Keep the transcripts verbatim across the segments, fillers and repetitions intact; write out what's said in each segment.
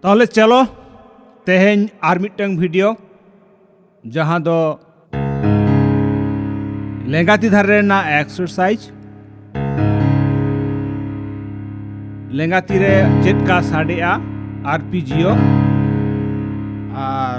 ᱛᱟᱦᱚᱞᱮ ᱪᱚᱞᱚ, ᱛᱮᱦᱮᱧ ᱟᱨ ᱢᱤᱫᱴᱟᱝ ᱵᱷᱤᱰᱤᱭᱳ, ᱡᱟᱦᱟᱸ ᱫᱚ ᱞᱮᱸᱜᱟ ᱛᱤ ᱫᱷᱟᱨᱮ ᱨᱮᱱᱟᱜ ᱮᱠᱥᱟᱨᱥᱟᱭᱤᱡᱽ᱾ ᱞᱮᱸᱜᱟ ᱛᱤ ᱨᱮ ᱪᱮᱫ ᱠᱟ ᱥᱟᱰᱮᱜᱼᱟ ᱟᱨᱯᱤᱡᱤᱭᱳ, ᱟᱨ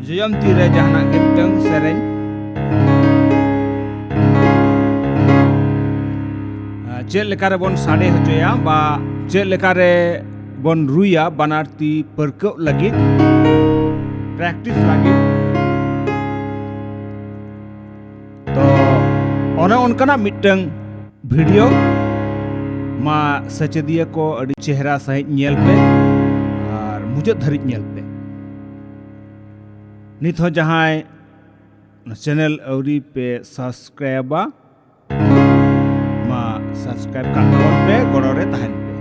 ᱡᱚᱡᱚᱢ ᱛᱤ ᱨᱮ ᱡᱟᱦᱟᱱᱟᱜ ᱜᱮ ᱢᱤᱫᱴᱟᱝ ᱥᱮᱨᱮᱧ, ᱟᱨ ᱪᱮᱫ ᱞᱮᱠᱟ ᱨᱮᱵᱚᱱ ᱥᱟᱰᱮ ᱦᱚᱪᱚᱭᱟ ᱵᱟ ᱪᱮᱫ ᱞᱮᱠᱟ ᱨᱮ ᱵᱚᱱ ᱨᱩᱭᱟ ᱵᱟᱱᱟᱨ ᱛᱤ ᱯᱟᱹᱨᱠᱟᱹᱣ ᱞᱟᱹᱜᱤᱫ, ᱯᱨᱮᱠᱴᱤᱥ ᱞᱟᱹᱜᱤᱫ᱾ ᱛᱚ, ᱚᱱᱮ ᱚᱱᱠᱟᱱᱟᱜ ᱢᱤᱫᱴᱟᱝ ᱵᱷᱤᱰᱤᱭᱳ᱾ ᱢᱟ ᱥᱮᱪᱮᱫᱤᱭᱟᱹ ᱠᱚ, ᱟᱹᱰᱤ ᱪᱮᱦᱨᱟ ᱥᱟᱺᱦᱤᱡ ᱧᱮᱞ ᱯᱮ ᱟᱨ ᱢᱩᱪᱟᱹᱫ ᱫᱷᱟᱹᱨᱤᱡ ᱧᱮᱞ ᱯᱮ᱾ ᱱᱤᱛ ᱦᱚᱸ ᱡᱟᱦᱟᱸᱭ ᱪᱮᱱᱮᱞ ᱟᱹᱣᱨᱤ ᱯᱮ ᱥᱟᱵᱥᱠᱨᱟᱭᱤᱵᱟ, ᱢᱟ ᱥᱟᱵᱥᱠᱨᱟᱭᱤᱵ ᱠᱟᱜ ᱛᱟᱵᱚᱱ ᱯᱮ, ᱜᱚᱲᱚ ᱨᱮ ᱛᱟᱦᱮᱱ ᱯᱮ᱾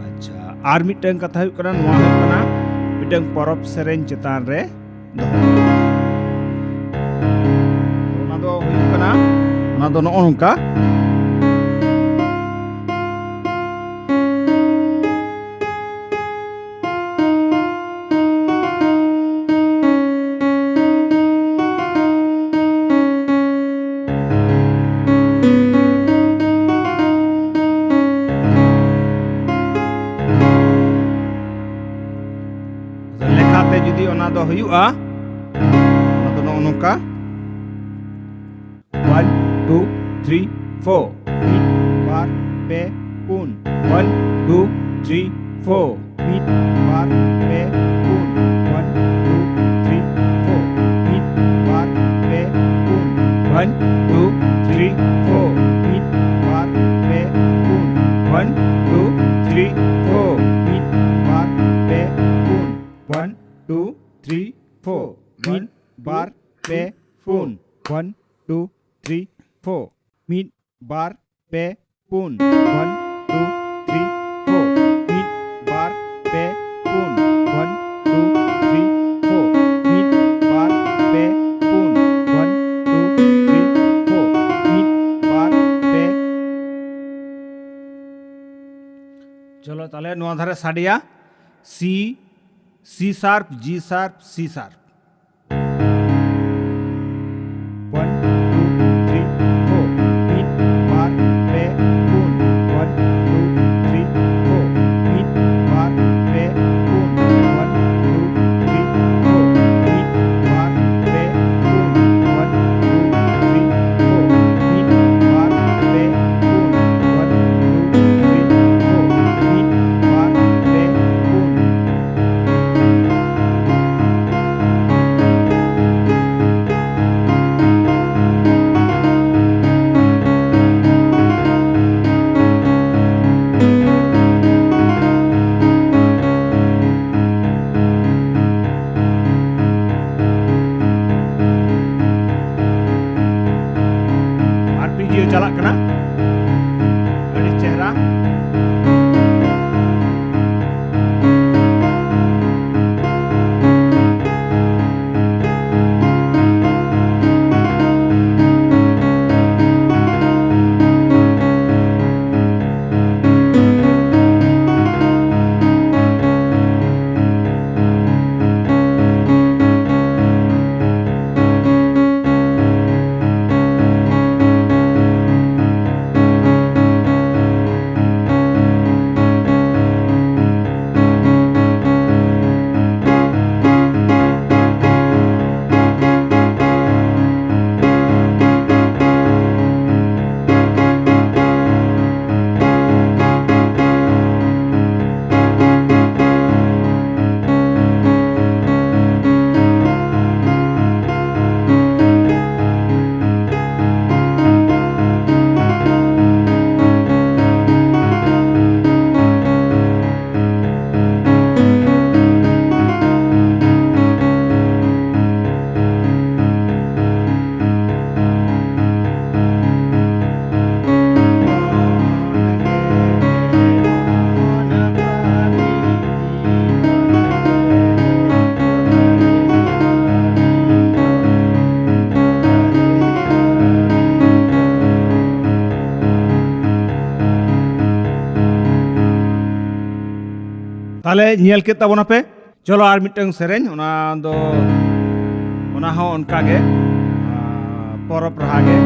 ᱟᱪᱪᱷᱟ, ᱟᱨ ᱢᱤᱫᱴᱟᱝ ᱠᱟᱛᱷᱟ ᱦᱩᱭᱩᱜ ᱠᱟᱱᱟ, ᱱᱚᱣᱟ ᱦᱩᱭᱩᱜ ᱠᱟᱱᱟ ᱢᱤᱫᱴᱟᱝ ᱯᱚᱨᱚᱵᱽ ᱥᱮᱨᱮᱧ ᱪᱮᱛᱟᱱ ᱨᱮ ᱫᱚᱦᱚ᱾ ᱚᱱᱟ ᱫᱚ ᱦᱩᱭᱩᱜ ᱠᱟᱱᱟ, ᱚᱱᱟ ᱫᱚ ᱱᱚᱜᱼᱚ ᱱᱚᱝᱠᱟ᱾ ᱞᱮᱠᱷᱟᱛᱮ ᱡᱩᱫᱤ ᱚᱱᱟ ᱫᱚ ᱦᱩᱭᱩᱜᱼᱟ, ᱚᱱᱟ ᱫᱚ ᱱᱚᱜᱼᱚ ᱱᱚᱝᱠᱟ, one two three four, ᱢᱤᱫ ᱵᱟᱨ ᱯᱮ ᱯᱩᱱ, one two three four, ᱢᱤᱫ ᱵᱟᱨ ᱯᱮ ᱯᱩᱱ, one two three four, ᱢᱤᱫ ᱵᱟᱨ ᱯᱮ ᱯᱩᱱ, one two three four, ᱢᱤᱫ ᱵᱟᱨ ᱯᱮ ᱯᱩᱱ, one two three four, ᱢᱤᱫ ᱯᱮ, ᱯᱩᱱ, one, two, three, four, ᱢᱤᱫ, ᱵᱟᱨ, ᱯᱮ, ᱯᱩᱱ, one, two, three, four, ᱢᱤᱫ, ᱵᱟᱨ, ᱯᱮ, ᱯᱩᱱ, one, two, three, four, ᱢᱤᱫ, ᱵᱟᱨ, ᱯᱮ᱾ ᱪᱚᱞᱚ ᱛᱟᱦᱞᱮ ᱱᱚᱣᱟ ᱫᱷᱟᱨᱮ ᱥᱟᱰᱮᱭᱟ, C, C sharp, G sharp, C sharp. One, two, three, four. ᱢᱤᱫ, ᱵᱟᱨ, ᱯᱮ, ᱯᱩᱱ᱾ One, two, three, four. ᱢᱤᱫ, ᱵᱟᱨ, ᱯᱮ, ᱯᱩᱱ᱾ One, two, three, four. ᱢᱤᱫ, ᱵᱟᱨ, ᱯᱮ, ᱯᱩᱱ᱾ One, two, three, four. ᱢᱤᱫ, ᱵᱟᱨ, ᱯᱮ, ᱯᱩᱱ᱾ One, two, three, four. ᱢᱤᱫ, ᱵᱟᱨ, ᱯᱮ, ᱯᱩᱱ᱾ ᱛᱟᱦᱞᱮ ᱧᱮᱞ ᱠᱮᱫ ᱛᱟᱵᱚᱱᱟᱯᱮ᱾ ᱪᱚᱞᱚ ᱟᱨ ᱢᱤᱫᱴᱟᱝ ᱥᱮᱨᱮᱧ, ᱚᱱᱟ ᱫᱚ, ᱚᱱᱟ ᱦᱚᱸ ᱚᱱᱠᱟ ᱜᱮ, ᱟᱨ ᱯᱚᱨᱚᱵᱽ ᱨᱟᱦᱟ ᱜᱮ᱾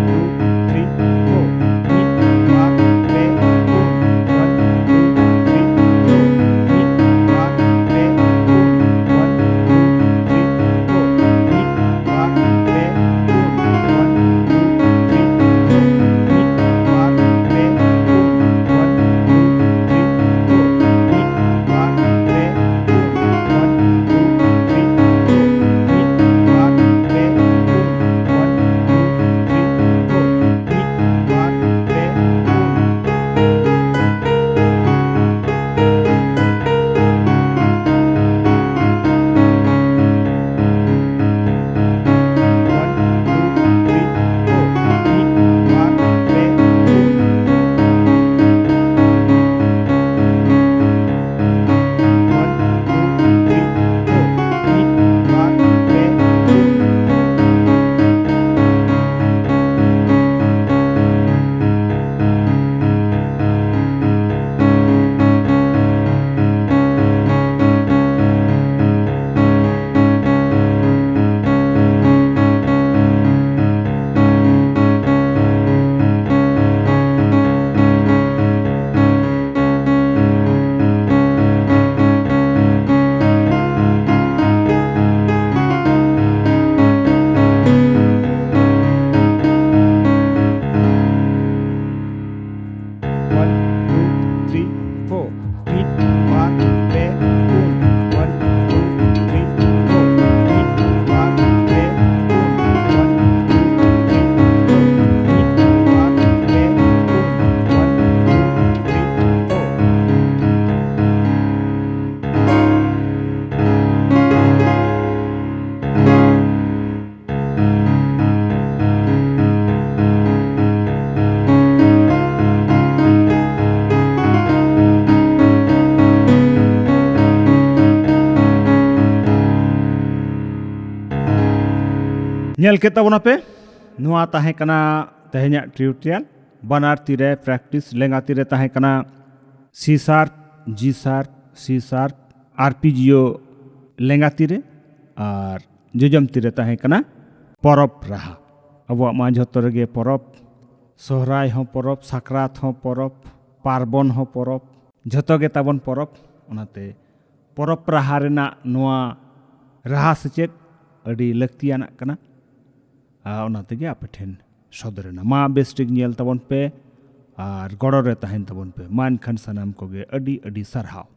two, three, four. ᱢᱤᱫ, ᱵᱟᱨ, ᱯᱮ, ᱯᱩᱱ᱾ One, two, three, four. ᱢᱤᱫ, ᱵᱟᱨ, ᱯᱮ, ᱯᱩᱱ᱾ One, two, three, four. ᱢᱤᱫ, ᱵᱟᱨ, ᱯᱮ, ᱯᱩᱱ᱾ One, two, three, four. ᱢᱤᱫ, ᱵᱟᱨ, ᱯᱮ, ᱯᱩᱱ᱾ One, two, three, four. ᱢᱤᱫ, ᱵᱟᱨ, ᱯᱮ, ᱯᱩᱱ᱾ One, two, three, four. ᱢᱤᱫ, ᱵᱟᱨ, ᱯᱮ, ᱯᱩᱱ᱾ One, two, three, four. ᱢᱤᱫ, ᱵᱟᱨ, ᱯᱮ, ᱯᱩᱱ᱾ One, two, three, four. ᱢᱤᱫ, ᱵᱟᱨ, ᱯᱮ, ᱯᱩᱱ᱾ One, two, three, four. ᱢᱤᱫ, ᱵᱟᱨ, ᱯᱮ, ᱯᱩᱱ᱾ One, two, three, four. ᱢᱤᱫ, ᱵᱟᱨ, ᱯᱮ, ᱯᱩᱱ᱾ One, two, three, four. ᱢᱤᱫ, ᱵᱟᱨ, ᱯᱮ, ᱯᱩᱱ᱾ One, two, three, four. ᱢᱤᱫ, ᱵᱟᱨ, ᱯᱮ, ᱯᱩᱱ᱾ One, two, three, four. ᱧᱮᱞ ᱠᱮᱫ ᱛᱟᱵᱚᱱᱟᱯᱮ, ᱱᱚᱣᱟ ᱛᱟᱦᱮᱸ ᱠᱟᱱᱟ ᱛᱮᱦᱮᱧᱟᱜ ᱴᱤᱭᱩᱴᱳᱨᱤᱭᱟᱞ᱾ ᱵᱟᱱᱟᱨ ᱛᱤᱨᱮ ᱯᱨᱮᱠᱴᱤᱥ, ᱞᱮᱸᱜᱟ ᱛᱤᱨᱮ ᱛᱟᱦᱮᱸ ᱠᱟᱱᱟ ᱥᱤ ᱥᱟᱨᱯ, ᱡᱤ ᱥᱟᱨᱯ, ᱥᱤ ᱥᱟᱨᱯ, ᱟᱨᱯᱤᱡᱤᱭᱳ ᱞᱮᱸᱜᱟ ᱛᱤᱨᱮ, ᱟᱨ ᱡᱚᱡᱚᱢ ᱛᱤᱨᱮ ᱛᱟᱦᱮᱸ ᱠᱟᱱᱟ ᱯᱚᱨᱚᱵᱽ ᱨᱟᱦᱟ᱾ ᱟᱵᱚᱣᱟᱜ ᱢᱟ ᱡᱷᱚᱛᱚ ᱨᱮᱜᱮ ᱯᱚᱨᱚᱵᱽ, ᱥᱚᱦᱨᱟᱭ ᱦᱚᱸ ᱯᱚᱨᱚᱵᱽ, ᱥᱟᱠᱨᱟᱛ ᱦᱚᱸ ᱯᱚᱨᱚᱵᱽ, ᱯᱟᱨᱵᱚᱱ ᱦᱚᱸ ᱯᱚᱨᱚᱵᱽ, ᱡᱷᱚᱛᱚ ᱜᱮ ᱛᱟᱵᱚᱱ ᱯᱚᱨᱚᱵᱽ᱾ ᱚᱱᱟᱛᱮ ᱯᱚᱨᱚᱵᱽ ᱨᱟᱦᱟ ᱨᱮᱱᱟᱜ ᱱᱚᱣᱟ ᱨᱟᱦᱟ ᱥᱮᱪᱮᱫ ᱟᱹᱰᱤ ᱞᱟᱹᱠᱛᱤᱭᱟᱱᱟᱜ ᱠᱟᱱᱟ᱾ ᱟᱨ ᱚᱱᱟ ᱛᱮᱜᱮ ᱟᱯᱮ ᱴᱷᱮᱱ ᱥᱚᱫᱚᱨ ᱮᱱᱟ᱾ ᱢᱟ ᱵᱮᱥ ᱴᱷᱤᱠ ᱧᱮᱞ ᱛᱟᱵᱚᱱ ᱯᱮ ᱟᱨ ᱜᱚᱲᱚ ᱨᱮ ᱛᱟᱦᱮᱱ ᱛᱟᱵᱚᱱ ᱯᱮ᱾ ᱢᱟ ᱮᱱᱠᱷᱟᱱ ᱥᱟᱱᱟᱢ ᱠᱚᱜᱮ ᱟᱹᱰᱤ ᱟᱹᱰᱤ ᱥᱟᱨᱦᱟᱣ᱾